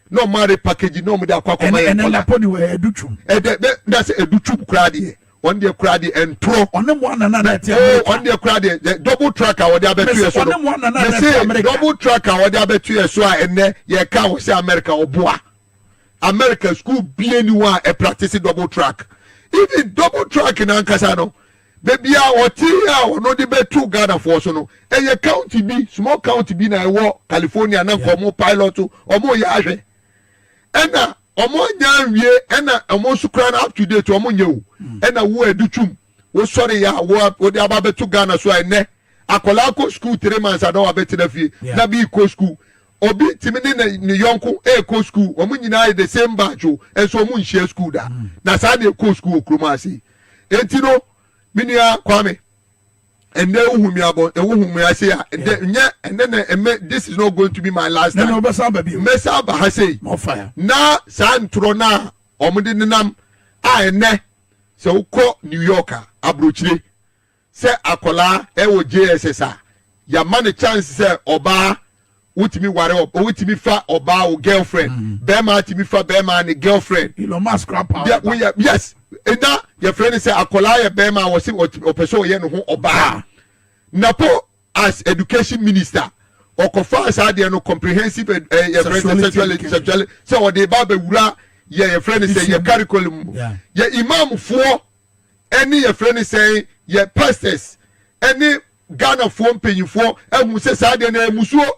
na ɔmo are package na ɔmo de akɔ akɔma yɛn ɛnɛ nkɔla. Napo ni wɔ Adutwum. Ɛdɛ bɛ na sɛ Adutwum koraa deɛ, ɔno deɛ koraa deɛ ɛntorɔ. Ɔne mo anana na ɛte Oh, America. ɔno deɛ koraa deɛ, double track a wɔde abɛto yɛ so no. Ɔne mo anana na ɛte Mese America. double track a wɔde abɛto yɛ so a, ɛnɛ yɛka wɔ sɛ America ɔboa, America school bie ni hɔ a ɛpractice double track. Even double track nankasa no, beebi a ɔte a ɔno de bɛto Ghanafoɔ so no, ɛyɛ county bi, small county bi na ɛwɔ California na nka ɔmo pilot, ɔmo yɛ ahwɛ, ɛna ɔmo anya nwie, ɛna ɔmo nso kora no up to date ɔmo nyɛ o. Ɛna wo Adutwum wosɔre yɛ a, wo wode aba bɛto Ghana so a, ɛnɛ akwadaa kɔ school 3 months a na wabɛtena fie. Na bi kɔ school, obi tìmi ne yɔnko ɛɛkɔ school, wɔn nyinaa yɛ the same batch o, ɛnso wɔn nhyia school da. Na saa na ɛkɔ school wɔ kurom ase. Eti no, me nua Kwame, Ɛnɛ wohu mi abɔ, wohu mi ase a, ɛnɛ nyɛ ɛnɛ na ɛmɛ, this is not going to be my last time. Ɛnna ɔbɛsan ba bio. Mɛsan aba ha sei. Na saa ntorɔ no a wɔde nenam a, ɛnɛ sɛ wokɔ New York a, aburokyire, sɛ akwadaa ɛwɔ JSS a, yɛama no chance sɛ ɔbaa wotumi ware, wotumi fa ɔbaa wo girlfriend, bɛrima tumi fa bɛrima ne girlfriend. Elon Musk kura power. Deɛ woyɛ, yes, ɛna yɛfrɛ no sɛ akwadaa yɛ bɛrima a, wɔsi ɔpɛ sɛ ɔyɛ ne ho ɔbaa. Napo as education minister ɔkɔfa saa adeɛ no, comprehensive yɛfrɛ no sɛ sexuality, sɛ ɔde ba abɛwura yɛ yɛfrɛ no sɛ yɛ curriculum mu. Yɛ imamfoɔ ɛne yɛfrɛ no sɛ yɛ pastors ɛne Ghanafoɔ mpanyinfoɔ ɛhu sɛ saa adeɛ no ɛmusuo,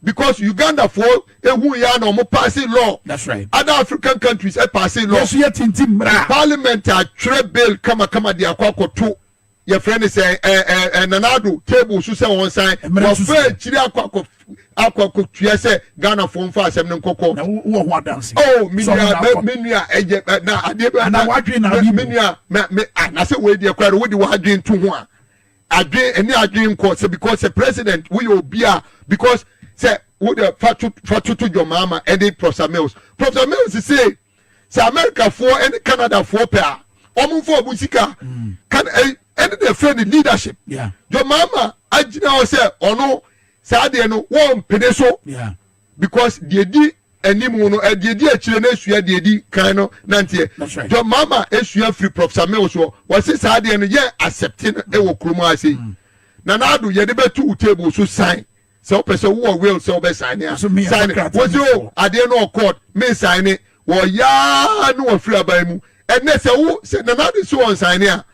because Ugandafoɔ ehu ya na wɔn pass law. That's right. Other African countries ɛ pass law. Yɛsu yɛ tintim mmira. Parliament atwerɛ bill kamakama de akɔ akɔto yɛfrɛ no sɛ ɛ ɛ ɛ Nana Addo table so sɛ wɔn san wɔfɛ akyiri akɔ akɔtua sɛ Ghanafoɔ nfa asɛm no nkɔkɔ. Na wɔ ho adanse. Oh, mi nua, mi nua, ɛyɛ na adeɛ bɛ na wadwin na mi nua mɛ mɛ ah, na sɛ wei deɛ kora wode wadwin to ho a, adwin ɛne adwin nkɔ sɛ, because sɛ president woyɛ obi a, because sɛ wode fa toto John Mahama ɛne Professor Mills, Professor Mills sɛ Americafoɔ ɛne Canadafoɔ pɛ a, wɔn mfa wɔn sika kan ɛne de fɛ ne leadership. John Mahama agyina hɔ sɛ ɔno saa deɛ no wɔn mpene so, because deɛ di anim no, deɛ di akyire no esua deɛ di kan no nanteɛ. John Mahama esua firi Professor Mills hɔ. Wɔsi saa deɛ no yɛ accept no ɛwɔ kurom ase yi. Nana Addo, yɛde bɛto wo table so, sign. Sɛ wopɛ sɛ wowɔ will sɛ wobɛ sign a, sign. Wɔsi o, adeɛ no ɔcourt me sign ne wɔyaa no, wɔfiri aban mu. Ɛnɛ sɛ wo sɛ Nana Addo si wɔn sign a,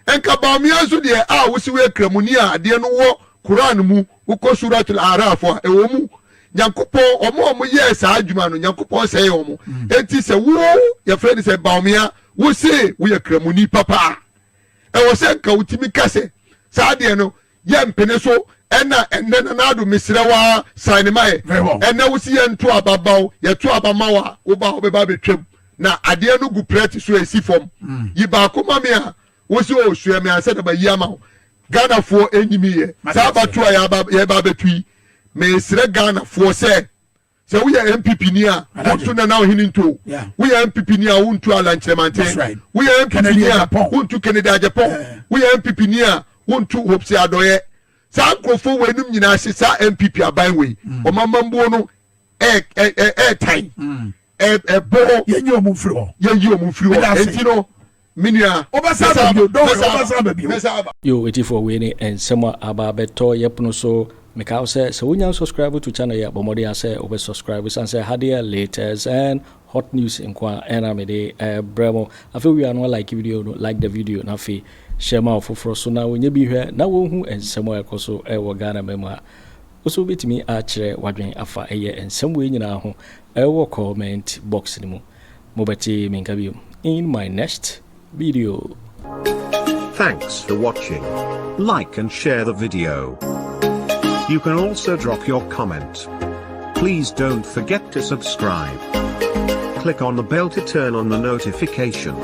nka Bawumia nso deɛ a wosi wo ekramuni a, adeɛ no wɔ Quran mu. Wokɔ Suratul Araf a, ɛwɔ mu. Nyankopɔn, ɔmo a ɔmo yɛɛ saa adwuma no, Nyankopɔn sɛe ɔmo. Eti sɛ wo yɛfrɛ no sɛ Bawumia, wo se woyɛ kramuni papa, ɛwɔ sɛ nka wotumi ka sɛ saa adeɛ no yɛ mpene so. Ɛna ɛnɛ Nana Addo, mesrɛ waa, sign ma yɛ. Ɛnɛ wosi yɛ nto aba baw, yɛto aba ma wa, woba wobɛba abɛtwam na adeɛ no gu prɛte so esi fam. Yi baako ma me a, wosi o sua mi ansa na ma yi ama wo. Ghanafoɔ enyimi yɛ saa abato a yɛba abɛto yi. Mesrɛ Ghanafoɔ sɛ woyɛ NPP ni a, wonto Nana Ɔhene nto. Woyɛ NPP ni a, wonto Alan Kyerɛmanten. Woyɛ NPP ni a, wonto Kennedy Agyapong. Woyɛ NPP ni a, wonto Hopeson Adorye. Saa nkurɔfoɔ wei nom nyinaa se saa NPP aban wei ɔmamambuo no ɛɛtan ɛbɔ. Yɛnyi ɔmo mfiri hɔ. Yɛnyi ɔmo mfiri hɔ. Enti no, me nua, wobɛsa ba bio, don't worry, wobɛsa ba bio. Yo, ɛtifoɔ, wei ne nsɛm a aba abɛtɔ yɛpono so. Meka wo sɛ wonya subscribe to channel yɛ, bɔ mmɔden a sɛ wobɛ subscribe, sane sɛ hadeɛ latest and hot news nko a ɛna mede brɛ mo. Afei wia no, like video no, like the video, na afei hyɛ ma ɔfoforɔ so na wɔnyɛ bi hwɛ na wɔhu nsɛm a ɛkɔ so ɛwɔ Ghana ma mu a. Wo so wobɛtumi akyerɛ w'adwen afa ɛyɛ nsɛm wei nyinaa ho ɛwɔ comment box no mu. Mobɛte menka bio in my next video. Thanks for watching. Like and share the video. You can also drop your comment. Please don't forget to subscribe. Click on the bell to turn on the notification.